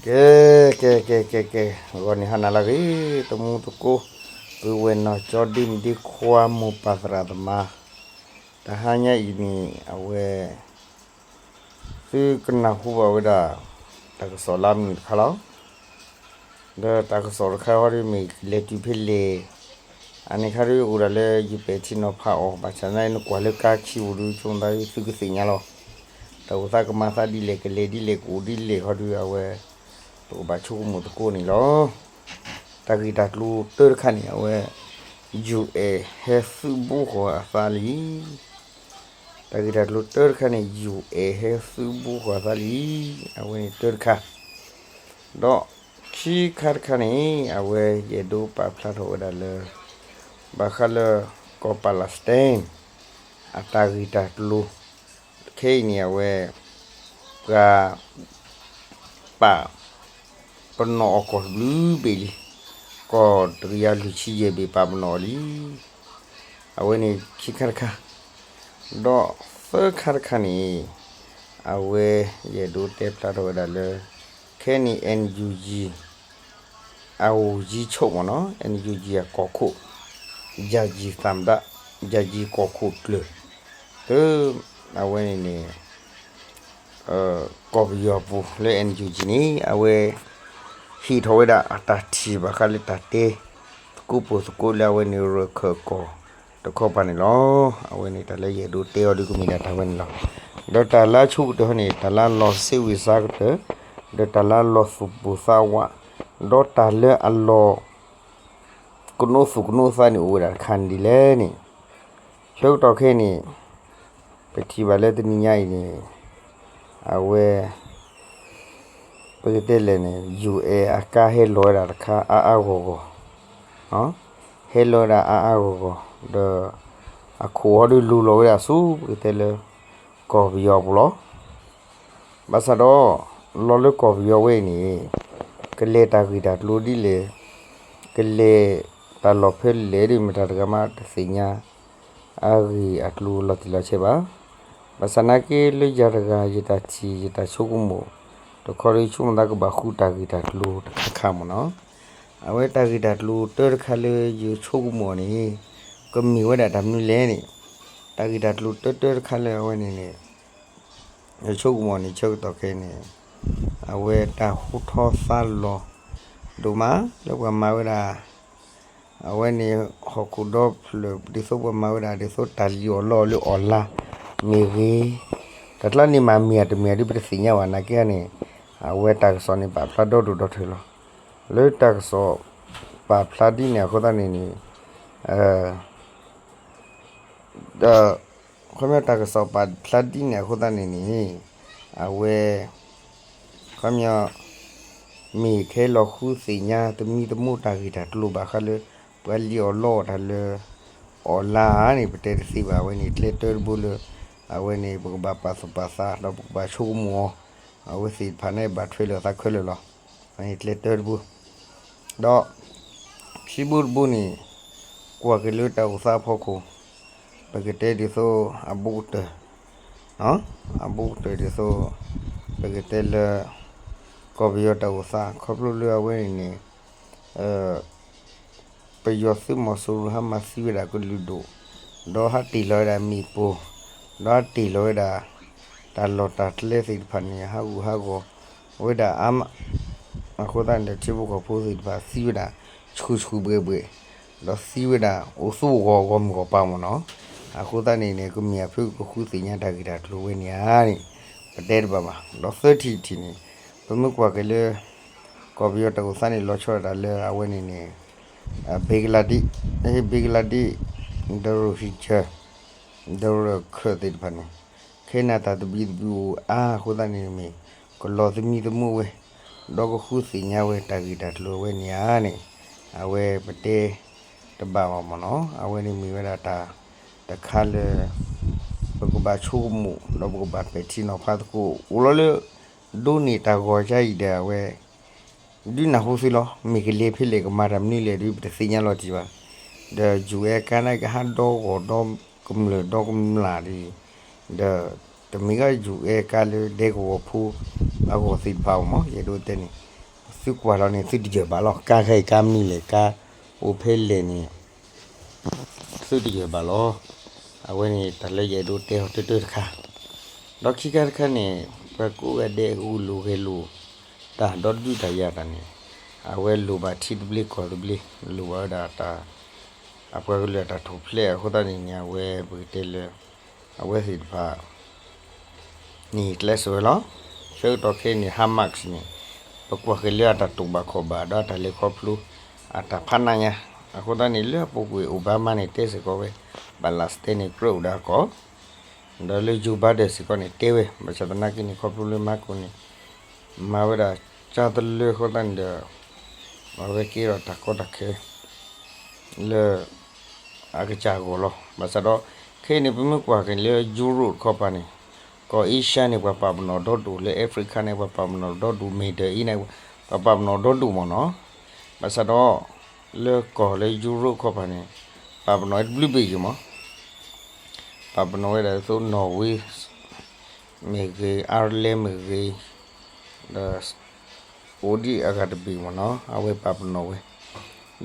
ကဲ ကဲ ကဲ ကဲ ကဲ, ဂီၤန့ၣ်ဟါနၤလၢအဂ့ၤ တမူတကိး, ပုၢ်ဝဲၢ်နီၢ်ကၠီ ဒ့မုၣ်ဒ့ခွါ မိၢ်ပၢ်သရၣ်သမါ, တဟါညါအံၤန့ၣ် အဝဲ သုကနၢ်ဟူဘၣ်ဝဲဒၣ် တၢ်ကစီၣ်လၢအမုာ်တခါလီၤ. ဒီးတၢ်ကစီၣ်တခါဟီဒ်မ့ၢ်ကလဲၤတုၤဖဲလဲၣ်, အန့ၣ်ခါဒ်အိၣ်ဒၣ်လၢယပဲာ်ထံနီၤဖးအီၤ ဘၣ်ဆၣ်သနာ်က့ နကွၢ်လၢကါခံပူၤဒ် ဆိကမိၣ်သးဒ်သုကသ့ၣ်ညါလီၤ. တၢ်အိၣ်သးကမၤသးဒ်လဲၣ် ကလဲၤဒ်လဲၣ် ကအိၣ်ဒ်လဲၣ်ဟီဒ် အဝဲ ပကဘၣ်ဆိကမိၣ်သကိးန့ၣ်လီၤ. တၢ်ဂ့ၢ်တၢ်ကျိၤတၢတခါန့ၣ် အဝဲ ယူၢ်အဲၣ်ဟဲသုးဘူးဃီၤအသးလံ. တၢ်ဂ့ၢ်တၢ်ကျိၤတၢတခါန့ၣ် ယူၢ်အဲၣ်ဟဲသုးဘူးဃီၤအသးလံ. အဝဲန့ၣ်တၢတခါ, ဒီးခံခါတခါန့ၣ် အဝဲယအဲၣ်ဒိးပာ်ဖျါထီၣ်ဝဲဒၣ်လၢ ဘၣ်ဃးလၢ ကီၢ် Palestine အတၢ်ဂ့ၢ်တၢ်ကျိၤ, ခဲအံၤန့ၣ် အဝဲ ပှၤ ပာ်ပနီၣ်အီၤကီၢ်တဘျုးဘ့ၣ်လံ. ကီၢ်တကယၤလွံၢ်ဆံယဲၢ်ဘ့ၣ်ပာ်ပနီၣ်အီၤလံ. အဝဲန့ၣ်ခံခါတခါ, ဒီးသၢခါတခါန့ၣ် အဝဲယအဲၣ်ဒိးတဲဖျါထီၣ်ဝဲဒၣ်လၢ ခဲအံၤန့ၣ် NUG အအိၣ်ယံၤဆိးမ့ၢ်နီၤ NUG အကီၢ်ခိၣ် ယၤယံၤသးမတၢ် ယၤယံၤကီၢ်ခိၣ်ကျၢၢ် လၢ အဝဲန့ၣ်န့ၣ် ကီၢ်ပယီၤပူၤလၢ NUG န့ၣ် အဝဲ ဟ့ၣ်ထီၣ်ဝဲဒၣ်အတၢ်ထံၣ်ဘၣ်ဃးလၢတၢ်တဲ သကိးပိာ်သကိးလၢအဝဲန့ၣ် ရခၢၣ်ကီၢ်တခီပၤန့ၣ်လီၤ. အဝဲန့ၣ်တၢ်လၢယအဲၣ်ဒိးတဲအီၤဒ်ကမ့ၢ်ဒၣ်တၢ်ဝဲန့ၣ်လီၤ. ဒီးတၢ်လၢအဆိကတၢၢ်ဟီန့ၣ် တၢ်လၢအလီၢ်စ့ဝံၤစါကတၢၢ်, ဒီးတၢ်လၢအလီၢ်သူၣ်ပိၢ်သးဝး, ဒီးတၢ်လၢအလီၢ် ကနိးသူၣ်ကနိးသးန့ၣ်အိၣ်ဝဲဒၣ်တခါန့ၣ်ဒ်လဲၣ်န့ၣ်, ဆၢကတီၢ်ခဲအံၤန့ၣ် ပထံၣ်ဘၣ်လၢတနံၤညါအံၤန့ၣ် အဝဲ ပကတဲလဲၣ်န့ၣ် UN အကါဟဲလီၤဝဲဒၣ်တခါအါအါဂီၢ်ဂီၢ်, ဟဲလီၤဝဲဒၣ်အါအါဂီၢ်ဂီၢ်, ဒီး အခိၣ်ဟီဒုးလူၤလီၤဝဲဒၣ်ဆူ ပကတဲလၢ ကီၢ်ပယီၤပူၤလီၤ. ဘၣ်ဆၣ်ဒီး လီၤလၢကီၢ်ပယီၤဝဲအံၤန့ၣ် ကလဲၤတၢ်ဂ့ၢ်တၢ်ကျိၤဒ်လဲၣ်, ကလဲၤတၢ်လီၢ်ဖဲလဲၣ်ဒ်မတၤတဂၤမးတသ့ၣ်ညါ အဂ့ၢ်အကျိၤလီၤတံၢ်လီၤဆဲးဘၣ်. ဘၣ်ဆၣ်နာ်က့လၢယၤတဂၤ ယတၢ်ထံၣ် ယတၢ်ဆိကမိၣ် တခီဒ်ဆိကမိၣ်သးကဘၣ်ဃုတၢ်ဂ့ၢ်တၢ်ကျိၤတခါခါမ့ၢ်နီၤ. အဝဲတၢ်ဂ့ၢ်တၢ်ကျိၤတၢတခါလၢယဆိကမိၣ်န့ၣ် ကမ့ၢ်ဝဲဒၣ်တၢ်မနုၤလဲၣ်န့ၣ်, တၢ်ဂ့ၢ်တၢ်ကျိၤတၢတခါလၢအဝဲန့ၣ်န့ၣ် ယဆိကမိၣ်န့ၣ် ဆၢကတီၢ်ခဲအံၤန့ၣ် အဝဲတၢ်ဟူထီၣ်သါလီၤ ဒိၣ်မး လၢပှၤမၤဝဲဒၣ် အဝဲန့ၣ် ဟီၣ်ခိၣ်ဒီဖျၢၣ် ဒ်သိးပှၤမၤဝဲဒၣ် ဒ်သိးတၢ်လံၣ်အီၣ်လီအီၣ်လၢ online မ့ၢ်ဂ့ၤ, တၢ်ကျါန့ၣ်မးမ့ၢ်ဧါတမ့ၢ်ဧါဒ်ပတသ့ၣ်ညါဘၣ် နာ်က့န့ၣ် အဝဲတၢ်ကစီၣ်န့ၣ်ပာ်ဖျါဒီဒိၣ်ဒီထၢၣ်လီၤ. လၢတၢ်ကစီၣ်ပာ်ဖျါဒ်န့ၣ်အဃိသတးန့ၣ်န့ၣ် ခီပညီတၢ်ကစီၣ်ပာ်ဖျါဒ်န့ၣ်အဃိသတးန့ၣ်န့ၣ် အဝဲ ခီပညီ မ့ၢ်ကဟဲလီၤဃုသ့ၣ်ညါသမံသမိးတၢ်ဂ့ၢ်တၢ်ကျိၤဘၣ်ဃးလၢ ပှၤလံၣ်အီၣ်လီအီၣ်တၢ်လၢ online န့ၣ် ပတဲတသ့ဘၣ်. အဝဲန့ၣ်ကျဲတၢတဘိလၢ အဝဲန့ၣ် ပကဘၣ်ပာ်သူၣ်ပာ်သး ဒီးပကဘၣ်ဆိကမိၣ်အီၤ, အဝဲသ့ၣ်တဖၣ်န့ၣ်ဘၣ်ထွဲလိာ်သးခဲလၢာ်လီၤ. အဝဲန့ၣ်ကျဲတၢတဘိ ဒီး ခံဘိတဘိန့ၣ် ကွၢ်က့ၤလၢတၢ်အိၣ်သးအဖီခိၣ် ပကတဲဒ်သိးအဘူးကတၢၢ်, အဘူးကတၢၢ်ဒ်သိး ပကတဲလၢ ကီၢ်ပယီၤတၢ်အိၣ်သး ခီဖျိလၢအဝဲန့ၣ်န့ၣ် ပယီၤသုးမီၤစိရိၤဟးမၤသံဝဲဒၣ်ကလုာ်ဒိၣ်, ဒီးဟးတ့ၢ်လီၤဝဲဒၣ်မ့ၣ်ပိၢ်, ဒီးဟးတ့ၢ်လီၤဝဲဒၣ် တၢ်လီၢ်တၢ်ကျဲသ့ၣ်တဖၣ်န့ၣ် ဟးဂူာ်ဟးဂီၤဝဲဒၣ်အါမး, အဃိသတးန့ၣ် ထံဖိကီၢ်ဖိသ့ၣ်တဖၣ်သံဝဲဒၣ် ဆူၣ်ဆူၣ်ဘှဲၣ်ဘှဲၣ်, ဒီးသံဝဲဒၣ်အိၣ်သူၣ်ဂီၤဂီၤမုၢ်ဂီၤပၤမ့ၢ်နီၤ. အဃိသတးန့ၣ်န့ၣ် ကမ့ၢ်အဖုကဃုသ့ၣ်ညါတၢ်ဂ့ၢ်တၢ်ကျိၤဝဲန့ၣ်ဧါန့ၣ် ပတဲတဘၣ်ဘၣ်. ဒီးသၢထံၣ်တထံၣ်န့ၣ် ပမ့ၢ်ကွၢ်က့ၤလၢ ကီၢ်ပယီၤတၢ်အိၣ်သးန့ၣ် လီၤဆီဒၣ်တၢ်လၢအဝဲန့ၣ်န့ၣ် ဘ့ကလါဒ့း, ဘ့ကလါဒ့း, ဒီးရဟံၣ်ကၢ, ဒီးရခၢၣ်သ့ၣ်တဖၣ်န့ၣ် ခဲအံၤန့ၣ်တၢ်သဘံၣ်သဘုၣ်အိၣ်အါအဃိသတးန့ၣ်မ့ၢ် ကလီၤသမံသမိးဝဲ, ဒီးကဃုသ့ၣ်ညါဝဲတၢ်ဂ့ၢ်တၢ်ကျိၤဝဲန့ၣ်ဧါန့ၣ် အဝဲပတဲတဘၣ်ဘၣ်မ့ၢ်နီၤ. အဝဲန့ၣ်မ့ၢ်ဝဲဒၣ်တၢ်တခါလၢ ပကဘၣ်ဆိကမိၣ် ဒီးပကဘၣ်ပဲာ်ထံနီၤဖးသကိး အိၣ်လီၤလၢ ဒိးန့ၢ်တၢ်ဂီၤကါအံၤဒီးအဝဲ ဒုးနၢ်ဟူသုလီၤ. မ့ၢ်ကလဲၤဖဲလဲၣ်ကမၤတၢ်မနုၤလဲၣ်ဒုး ပတသ့ၣ်ညါလီၤတံၢ်ဘၣ်. ဒီးယူၤအဲကါန့ၣ်ကဟးဒီဂီၢ်ဒီကမျၢၢ်ဒီကမျၢၢ်ဒ်အံၤ, ဒီးတမ့ၢ်ကယူၤအဲကါလၢဒဲကဝီၤဖိအဂီၢ်သ့ၣ်တဖၣ်အဂီၢ်မ့ၢ် ယအဲၣ်ဒိးတဲန့ၣ် သုကွၢ်လီၤန့ၣ် သုတယၢၢ်ဘၣ်လီၤ. ကါခဲအံၤ ကါမနုၤလဲၣ်, ကါအိၣ်ဖဲလဲၣ်န့ၣ် သုတယၢၢ်ဘၣ်လီၤ. အဝဲန့ၣ် တၢ်လၢယအဲၣ်ဒိးတဲအီၤတၢၢ်တၢၢ်တခါ, ဒီးခံခါတခါန့ၣ် ပှၤကိးဂၤဒဲးဂုာ်လိာ်ဂဲၤလိာ်တၢ် ဒီးဒုးတၢ်ယၤတၢ်န့ၣ် အဝဲလိၣ်ဘၣ်ထံသဘျ့ကီၢ်သဘျ့, လိၣ်ဘၣ်ဝဲဒၣ်တၢ် အပှၤကလုာ်အတၢ်ထူၣ်ဖျဲးအဃိသတးန့ၣ်န့ၣ် အဝဲပကတဲလၢ အဝဲသ့ၣ်တဖၣ် န့ၣ်ကျဲးစၢးဝဲလီၤ. ဆၢကတီၢ်ခဲအံၤန့ၣ် Hamas န့ၣ် ပကွၢ်က့ၤလၢအတၢ်တိာ်ဘၣ်ခီၣ်ဘၣ် ဒီးအတၢ်လဲၤခီဖျိ အတၢ်ဖးနးညါ, အဃိသတးန့ၣ် လၢအပူၤကွံာ် Obama န့ၣ် တဲစ့ၢ်ကီးဝဲ Palestine န့ၣ် ကြၢးအိၣ်ဒီးအကီၢ်, ဒီးလၢ Joe Biden စ့ၢ်ကီးန့ၣ် တဲဝဲ ဘၣ်ဆၣ်သနာ်က့န့ၣ် ခီဖျိလၢ Marco န့ၣ် မၤဝဲဒၣ်ကၢ်တလၢအဃိသတးန့ၣ်ဒီး အဝဲကဲထီၣ်တၢ်ကီတၢ်ခဲ လၢ အကစၢ်အဂီၢ်လီၤ. ဘၣ်ဆၣ်ဒီး ခဲအံၤန့ၣ် ပမ့ၢ်ကွၢ်က့ၤလၢ Europe တခီပၤန့ၣ် ကီၢ် Asia န့ၣ် ပှၤပာ်ပနီၣ်ဒီဒူၣ်, လၢ Africa န့ၣ် ပှၤပာ်ပနီၣ်ဒီဒူၣ်, Middle East န့ၣ် ပှၤပာ်ပနီၣ်ဒီဒူၣ်မ့ၢ်နီၤ. ဘၣ်ဆၣ်ဒီး လၢကီၢ်လၢ Europe တခီပၤန့ၣ် ပာ်ပနီၣ်ဝဲတဘျုးဘ့ၣ်ယံၤမး, ပာ်ပနီၣ်ဝဲဒၣ်ဒ်သိး Norway မ့ၢ်ဂ့ၤ, Ireland မ့ၢ်ဂ့ၤ, ဒီး အိၣ်ဒံးအဂၤတဘ့ၣ်မ့ၢ်နီၤ အဝဲပာ်ပနီၣ်ဝဲ,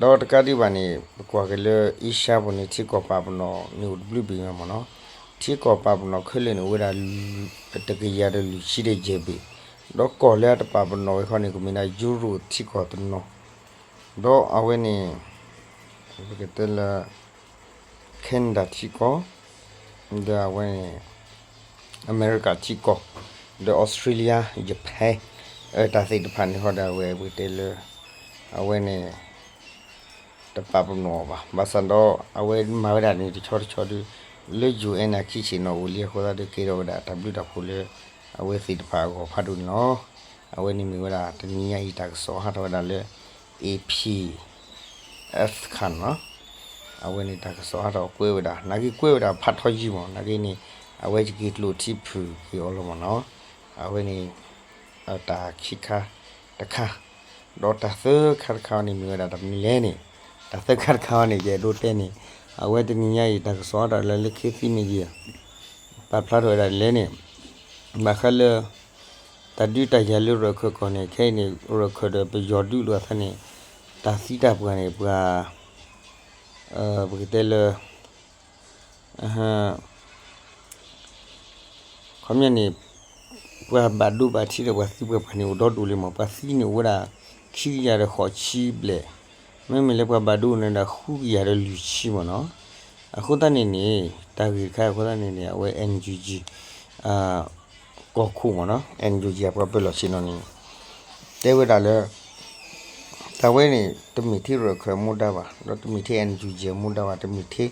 ဒီးတကးဒံးဘၣ်န့ၣ် ပကွၢ်က့ၤလၢ Asia ပူၤန့ၣ် ထံကီၢ်ပာ်ပနီၣ်န့ၣ်အိၣ်တဘျုးဘ့ၣ်ညါမ့ၢ်နီၤ, ထံကီၢ်ပာ်ပနီၣ်ခဲလၢာ်န့ၣ် အိၣ်ဝဲဒၣ် တကယၤဒီးလွံၢ်ဆံဒီးယဲၢ်ဘ့ၣ်, ဒီးကီၢ်လၢအတပာ်ပနီၣ်ဝဲခီန့ၣ် ကမ့ၢ်ဒၣ် Europe ထံကီၢ်တနီၤ, ဒီးအဝဲန့ၣ် ပကတဲလၢ Canada ထံကီၢ်, ဒီးအဝဲန့ၣ် အမဲရကၤထံကီၢ်, ဒီး Australia, Japan, တၢ်သ့ၣ်တဖၣ်န့ၣ်ဟီဒီး အဝဲပကတဲလၢ အဝဲန့ၣ် တပာ်ပနီၣ်အီၤဘၣ်. ဘၣ်ဆၣ်ဒီး အဝဲမၤဝဲဒၣ်န့ၣ် တဆီတဆီဒီး လၢ ယူၣ်အဲၣ် အခံဆ့ၣ်နီၤအိၣ်လံအဃိသတးဒီး ကဲထီၣ်ဝဲဒၣ်တၢ်ဘျုးတၢ်ဖှိၣ်လၢ အဝဲသ့ၣ်တဖၣ်အဂီၢ်ဖးဒိၣ်န့ၣ်လီၤ. အဝဲန့ၣ်မ့ၢ်ဝဲဒၣ် တနံၤညါအံၤ တၢ်ကစီၣ်ဟးထီၣ်ဝဲဒၣ်လၢ AP အခါန့ၣ်လီၤ. အဝဲန့ၣ်တၢ်ကစီၣ်ဟးထီၣ်ကွဲးဝဲဒၣ် နာ်က့ကွဲးဝဲဒၣ်ဖးထီယံာ်မး, နာ်က့န့ၣ် အဝဲယက့ၤကျိးထံဖုၣ်က့ၤအီၤလီၤမးနီၤ. အဝဲန့ၣ် တၢ်ခံခါတခါ, ဒီးတၢ်သၢခါတခါအံၤန့ၣ် မ့ၢ်ဝဲဒၣ်တၢ်မနုၤလဲၣ်န့ၣ်, တၢ်သၢခါတခါအံၤန့ၣ် ယအဲၣ်ဒိးတဲန့ၣ်, အဝဲတနံၤညါအံၤ တၢ်ကစီၣ်ဟးထီၣ်လၢ လၢ Kathy Media ပာ်ဖျါထီၣ်ဝဲဒၣ်လဲၣ်န့ၣ်, ဘၣ်ဃးလၢ တၢ်ဒုးတၢ်ယၤလၢရၢၢ်ခၢၣ်ကီၢ်န့ၣ် ခဲအံၤန့ၣ် ရၢၢ်ခၢၣ်ဒီးပယီၤဒုးလိာ်အသးန့ၣ် တၢ်သံတၢ်ပှၢ်န့ၣ် ပှၤ ပကတဲလၢ ခီပညီန့ၣ် ပှၤဘၣ်ဒိဘၣ်ထံးဒီးပှၤသံပှၤပှၢ်န့ၣ် အိၣ်ဒီဒူၣ်လံမး, ပှၤသံန့ၣ်အိၣ်ဝဲဒၣ် ခံကယၤဒီးဃိးဆံဘျဲၣ်, မ့မ့ၢ်လၢပှၤဘၣ်ဒိန့ၣ်ဒီး ဃုကယၤဒီးလွံၢ်ဆံမးနီၤ. အဃိသတးန့ၣ်န့ၣ် တၢ်ဂ့ၢ်တခါအံၤအဃိသတးန့ၣ်န့ၣ် အဝဲ NUG ကီၢ်ခိၣ်မးနီၤ, NUG အပှၤပၢၤလီၢ်ဆ့ၣ်နီၤန့ၣ် တဲဝဲဒၣ်လၢ တၢ်ဝဲန့ၣ် တမ့ၢ်ထဲရၢၢ်ခၢၣ်အမူဒါဘၣ်, ဒီးတမ့ၢ်ထဲ NUG အမူဒါဘၣ်, တမ့ၢ်ထဲ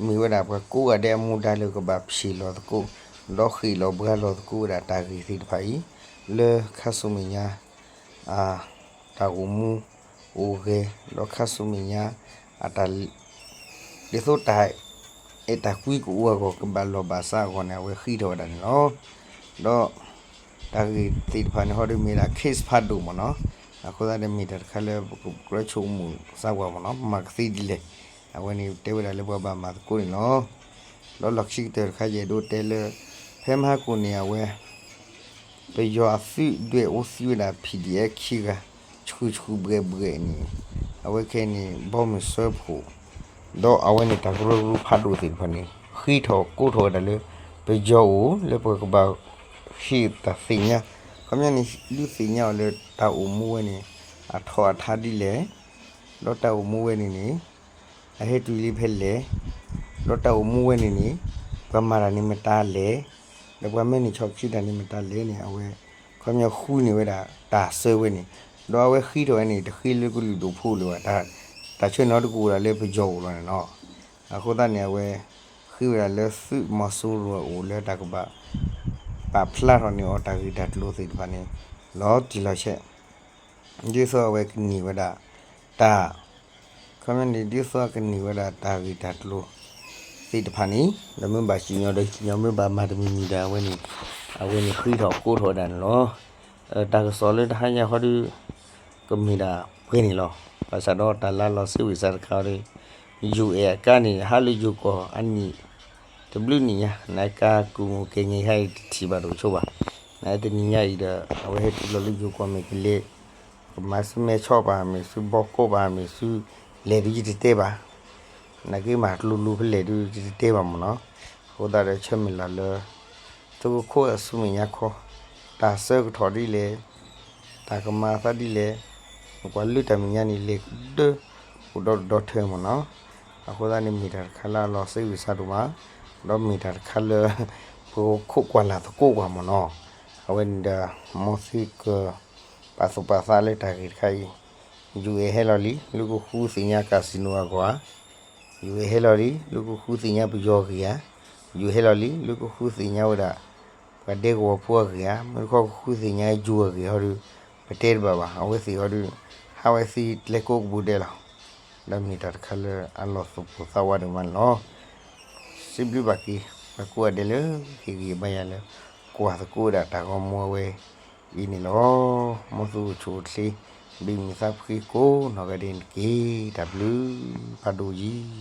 မ့ၢ်ဝဲဒၣ်ပှၤကိးဂၤဒဲးအမူဒါလၢကဘၣ်ဖျ့ၣ်လီၤသကိး, ဒီးဃ့ၣ်လီၤဘှါလီၤသကိးဝဲဒၣ်တၢ်ဂ့ၢ်သ့ၣ်တဖၣ်အံၤ လၢခါဆူမဲာ်ညါ အတၢ်အိၣ်မူအိၣ်ဂဲၤ, ဒီးခါဆူမဲာ်ညါ အတၢ် ဒ်သိးတၢ်အဲၣ်တၢ်ကွံကအိၣ်အဂီၢ် ကဘၣ်လီၢ်ဘၣ်စးအဂီၢ်န့ၣ် အဝဲဃ့ထီၣ်ဝဲဒၣ်န့ၣ်လီၤ. ဒီးတၢ်ဂ့ၢ်သ့ၣ်တဖၣ်န့ၣ် ဟီဒုးမ့ၢ်ဒၣ် case ဖးဒိၣ်မးနီၤ. အဃိသတးဒီးမ့ၢ်တၢ်တခါလၢပကြၢးဆိကမိၣ်စၢ်ဝဲမးနီၤ, မၤကသ့ဒ်လဲၣ်. အဝဲန့ၣ်တဲဝဲဒၣ်လၢပှၤဘၣ်မၤသကိးန့ၣ်လီၤ. ဒီးလီၢ်ခံကတၢၢ်တခါ ယအဲၣ်ဒိးတဲလၢ ဖဲမဟါကိၣ်န့ၣ် အဝဲ ပယီၤအသုးဒွဲၣ်အိၣ်သံဝဲဒၣ် PDF ခံဂၤ ဆှုၣ်ဆှုၣ်ဘှဲၣ်ဘှဲၣ်န့ၣ် အဝဲခဲအံၤန့ၣ် ဘီမုၢ်စၢဖှိၣ် ဒီးအဝဲန့ၣ်တၢ်ကရၢကရိဖးဒိၣ်သ့ၣ်တဖၣ်န့ၣ် ဃ့ထီၣ်ကိးထီၣ်ဝဲဒၣ်လၢ ပယီၤအအိၣ်လၢပကဘၣ်ဟ့ၣ်တၢ်သ့ၣ်ညါ, ခီပညီန့ၣ် ဒုးသ့ၣ်ညါအီၤလၢတၢ်အိၣ်မူဝဲန့ၣ် အထီၣ်အထါဒ်လဲၣ်, ဒီးတၢ်အိၣ်မူဝဲန့ၣ်န့ၣ် အဟဲတုၤလံဖဲလဲၣ်, ဒီးတၢ်အိၣ်မူဝဲန့ၣ်န့ၣ် ပှၤမၤတၢ်န့ၣ်မတၤလဲၣ်, ဒီးပှၤမၢန့ၢ်ဆီၣ်ခံတၢ်န့ၣ်မတၤလဲၣ်န့ၣ် အဝဲ ခီပညီဃုန့ၢ်ဝဲဒၣ်တၢ်ဆၢဝဲန့ၣ်, ဒီးအဝဲဃ့ထီၣ်ဝဲန့ၣ် တဃ့လၢကလုာ်ဒိၣ်ဖိလၢၤဘၣ်, တၢ်ဆၢန့ၣ်တကအိၣ်ဒၣ်လၢပယီၤအအိၣ်လီၤန့ၣ်လီၤ. အဃိသတးန့ၣ် အဝဲဃ့ဝဲဒၣ်လၢသုးမီၤစိရိၤအအိၣ်လၢတၢ်ကဘၣ် ပာ်ဖျါထီၣ်န့ၢ်အီၤတၢ်ဂ့ၢ်တၢ်ကျိၤသ့ၣ်တဖၣ်န့ၣ် လီၤတံၢ်လီၤဆဲး ဒ်သိးအဝဲကန့ၢ်ဝဲဒၣ်တၢ်, ခီပညီန့ၣ် ဒ်သိးအကန့ၢ်ဝဲဒၣ်တၢ်ဂ့ၢ်တၢ်ကျိၤသ့ၣ်တဖၣ်န့ၣ် ဒီးမ့ၢ်ဘၣ်စံၣ်ညီၣ်ဒီးစံၣ်ညီၣ် မ့ၢ်ဘၣ်မၤတမံၤမံၤဒီး အဝဲန့ၣ် အဝဲန့ၣ်ဃ့ထီၣ်ကိးထီၣ်ဝဲဒၣ်န့ၣ်လီၤ. တၢ်ကစီၣ်လၢတဟါညါဃီဒီး ကမ့ၢ်ဒၣ်ပှဲၤန့ၣ်လီၤ. ဘၣ်ဆၣ်ဒီးတၢ်လၢလီၤစ့ဝံၣ်စးတခါဒီး ယူၢ်အဲၣ်အကါန့ၣ် ဟးလၢယိၤကီၢ်အနံၣ် တဘျုးနံၣ်ညါ နကါကူၣ်မူကဲၤငဲၤဟဲတထံၣ်ဘၣ်တအိၣ်ဆိဘၣ်. နတနံၤညါအံၤဒီး အဝဲဟဲတုၤလီၤလၢယိၤကီၢ်မ့ၢ်ကလဲၤ ကမၤဆူမဲဆီၣ်ဘၣ် မ့ၢ်ဆူဘီကိၣ်ဘၣ် မ့ၢ်ဆူလဲၤဒုးယတတဲဘၣ်, နာ်က့မၤကျိၤလူၤဖဲလဲၣ်ဒုးယတတဲဘၣ်မ့ၢ်နီၤ. အဃိသတးဒီးဆၢမုၢ်လၢ်လၢ သုကခိၣ်အဆူမဲာ်ညါခီ, တၢ်ဆၢကတီၢ်ဒ်လဲၣ်, တၢ်ကမၤသးဒ်လဲၣ်, နကွၢ်လၢတၢ်မဲာ်ညါန့ၣ် လဲၤကဒၢအိၣ်ဒီးဒီထၢမ့ၢ်နီၤ. အဃိသတးန့ၣ်မ့ၢ်တၢ်တခါလၢအလီၤစ့ဂ့ၤစးဒိၣ်မး, ဒီးမ့ၢ်တၢ်တခါလၢ ပခိၣ်ကွၢ်လၢ်သကိးကွၢ်မ့ၢ်နီၤ. အဝဲန့ၣ်ဒီး မ်သုက ပာ်သူၣ်ပာ်သးလၢတၢ်ဂ့ၢ်တခါအံၤ, ယိၤအဲၣ်ဟဲလီၤလံ လၢကဃုသ့ၣ်ညါ casino အဂီၢ်ဧါ, ယိၤအဲၣ်ဟဲလီၤလံ လၢကဃုသ့ၣ်ညါပယီၤဂ့ၢ်ဧါ, ယိၤဟဲလီၤလံ လၢကဃုသ့ၣ်ညါဝဲဒၣ် ပှၤဒဲကဝီၤဖိအဂ့ၢ်ဧါ, မ့ၢ်တခီကဃုသ့ၣ်ညါယိၤအဂ့ၢ်ဟီဒီး ပတဲတဘၣ်ဘၣ်. အဝဲသ့ၣ်ဟီဒီး ဟးဝဲသ့ၣ်ကျဲကိးကပူၤဒဲးလီၤ. ဒီးမ့ၢ်တၢ်တခါလၢအလီၤသူၣ်ပိၢ်သးဝးဒိၣ်မးန့ၣ်လီၤ. စံးဘျုးဘၣ်က့ၤ ပှၤကိးဂၤဒဲးလၢဟ့ၣ်ဂံၢ်ဘါယၤလၢ ကွၢ်သကိးဝဲဒၣ်တၢ်ဂီၤမူအဝဲအံၤန့ၣ်လီၤ. မ်သုအိၣ်ဆူၣ်အိၣ်ချ့ ဒုးမုာ်သးဖှံကိးနီၢ်ဂၤဒဲးန့ၣ်တက့ၢ်. တၢ်ဘျုးဖးဒိၣ်အံၤ